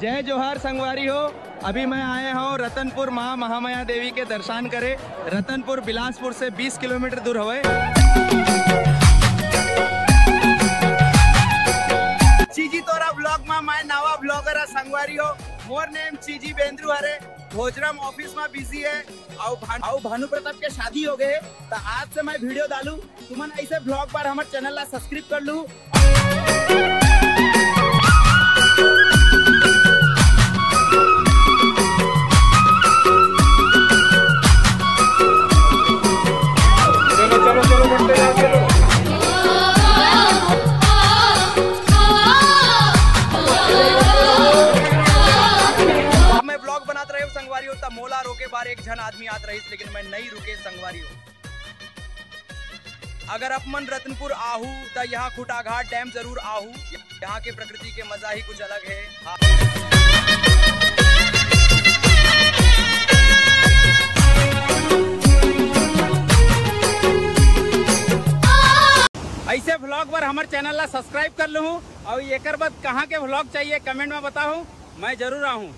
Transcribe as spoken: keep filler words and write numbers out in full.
जय जोहार संगवारी हो। अभी मैं आए हूँ रतनपुर माँ महामाया देवी के दर्शन करे। रतनपुर बिलासपुर से बीस किलोमीटर दूर हवे। चीजी तोरा ब्लॉग मा मैं नवा ब्लॉगर हा संगवारी हो। मोर नेम चीजी बेंद्रू हरे। भोजराम ऑफिस मा बिजी हे। अउ भान-, अउ भानु प्रताप के शादी हो गए, त आज से मैं वीडियो डालू। तुमन ऐसे ब्लॉग बर हमर चैनल ला सब्सक्राइब कर लू। चलो, चलो, चलो, बढ़ते जाओ, चलो। अब मैं ब्लॉग बनात रहे हूँ संगवारी हो, तब मोला रोके बार एक झन आदमी आत रहिस, लेकिन मैं नहीं रुके संगवारी हो। अगर आप मन रतनपुर आहू, त यहाँ खुटाघाट डैम जरूर आहू। यहाँ के प्रकृति के मजा ही कुछ अलग है। हाँ। ऐसे ब्लॉग बर हमर चैनल ला सब्सक्राइब कर लूँ, और एकर बाद कहाँ के ब्लॉग चाहिए कमेंट में बताओ, मैं जरूर आहूँ।